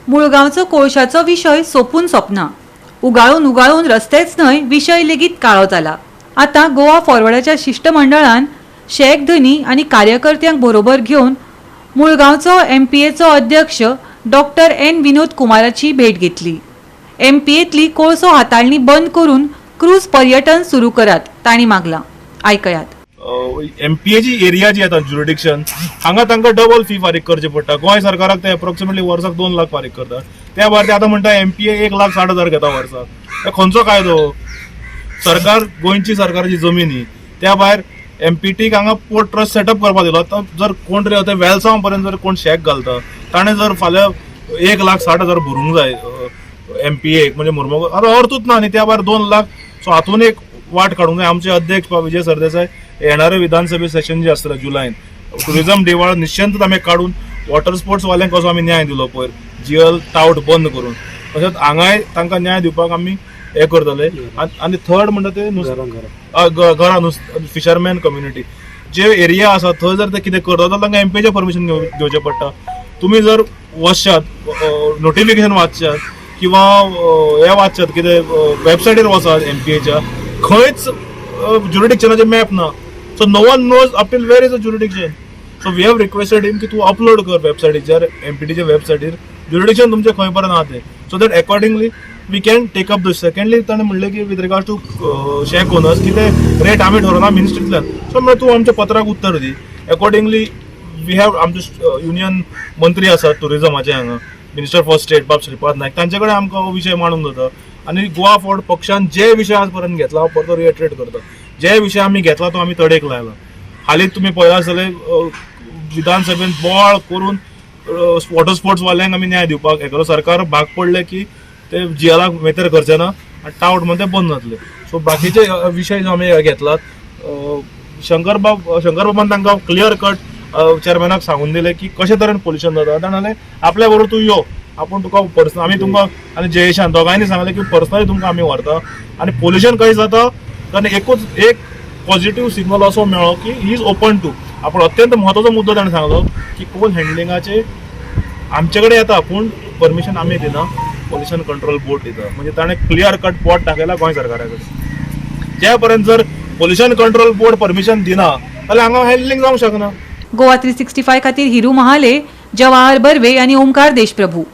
मुळगांवचो कोळशाचो विशय सोपून सोंपना. उगाळून उगाळून रस्तेच न्हय, विशय लेगीत काळो जाला. आतां गोवा फॉरवर्डाच्या शिश्टमंडळान शॅक धनी आनी कार्यकर्त्यांक बरोबर घेवन मुळगांवचो एमपीएचो अध्यक्ष डॉक्टर एन विनोद कुमाराची भेट घेतली. एमपीएतली कोळसो हाताळणी बंद करून क्रूज पर्यटन सुरू करात, तांणी मागलां. आयकयात. एमपीएची एरिया जी येता, ज्युरिडिक्शन, हांगा तांकां डबल फी फारीक करची पडटा. गोंय सरकाराक ते एप्रोक्सिमेटली वर्साक 2 लाख फारीक करतात. त्या भायर ते आतां म्हणटा एमपीए 1,60,000 घेता वर्साक. हे खंयचो कायदो? सरकार, गोंयची सरकाराची जमीन ही. त्या भायर एमपीटीक हांगा पोर्ट ट्रस्ट सेटअप करपाक दिलो. आतां जर कोण तरी आतां वेलसांव पर्यंत जर कोण शॅक घालता, ताणें जर फाल्यां 1,60,000 भरूंक जाय एमपीएक, म्हणजे मुर्मो आतां अर्थूच ना न्ही. त्या भायर 2 लाख. सो हातून एक वाट काडूंक जाय. आमचे अध्यक्ष बाब विजय सरदेसाय येणारे विधानसभे सेशन जे आसतलें जुलयान, टुरिझम डिवाळ निश्चितच आमी काडून वॉटर स्पोर्ट्स वाल्यांक कसो आमी न्याय दिलो पयर जीएल टावट बंद करून, तशेंच हांगाय तांकां न्याय दिवपाक आमी हें करतले. आनी थर्ड म्हणटा ते घरां नुस फिशरमॅन कम्युनिटी जे एरिया आसा, थंय जर ते कितें करता जाल्यार तांकां एमपीएचें परमिशन घेवचें पडटा. तुमी जर वचशात, नोटिफिकेशन वाचशात किंवा हें वाचशात कितें, वेबसायटीर वचात एमपीएच्या, खंयच ज्युरिडिक्शनाचे मॅप ना. So no one knows up till where is a jurisdiction. So we have requested him की तूं अपलोड कर वेबसायटीचेर, एमपीटीच्या वेबसायटीर ज्युरिडिक्शन तुमचें खंय पर्यंत आहा तें, so that accordingly we can take up the. Secondly, ताणें म्हणलें की with regard to shack owners की ते रेट आमी ठरोवना, मिनिस्ट्रींतल्यान. सो म्हणल्यार तूं आमच्या पत्राक उत्तर दी. अकॉर्डिंगली we have आमचे युनियन मंत्री आसात टुरिझमाचे हांगा, मिनिस्टर फॉर स्टेट बाब श्रीपाद नायक, तांचे कडेन आमकां हो विशय मांडूंक जाता. आनी गोवा फॉरवर्ड पक्षान जे विशय आज पर्यंत घेतला, हांव परतो रिएटरेट करता, जे विशय आमी घेतला तो आमी तडेक लायला. हालींच तुमी पळयला आसतलें, विधानसभेन बोवाळ करून वॉटर स्पोर्ट्स वाल्यांक आमी न्याय दिवपाक हें केलो. सरकार भाग पडले की ते जिएलाक मेतेर करचे ना आनी टावट म्हणून ते बंद जातले. सो बाकीचे विशय जो आमी घेतलात, शंकर बाबान तांकां क्लियर कट चेअरमॅनाक सांगून दिलें की कशे तरेन पोल्युशन जाता. ताणें म्हणलें, आपल्या बरोबर तूं यो, आपूण तुका पर्सनल आमी तुमकां आनी जयेशान दोगांयनी सांगलें की पर्सनली तुमकां आमी व्हरता आनी पोल्युशन कशें जाता. कारण एकूच एक पॉझिटिव्ह सिग्नल असो मेळ्ळो की he is open to. आपण अत्यंत म्हत्वाचो मुद्दो ताणें सांगलो की कोल हँडलिंगाचे आमचे कडेन येता, पूण परमिशन आमी दिना, पोल्युशन कंट्रोल बोर्ड दिता. म्हणजे ताणें क्लियर कट बोट दाखयला गोंय सरकारा कडेन. ज्या पर्यंत जर पोल्युशन कंट्रोल बोर्ड परमिशन दिना जाल्यार हांगा हँडलिंग जावंक शकना. गोवा 365 खातीर हिरू महाले, जवाहर बर्वे आनी ओमकार देशप्रभू.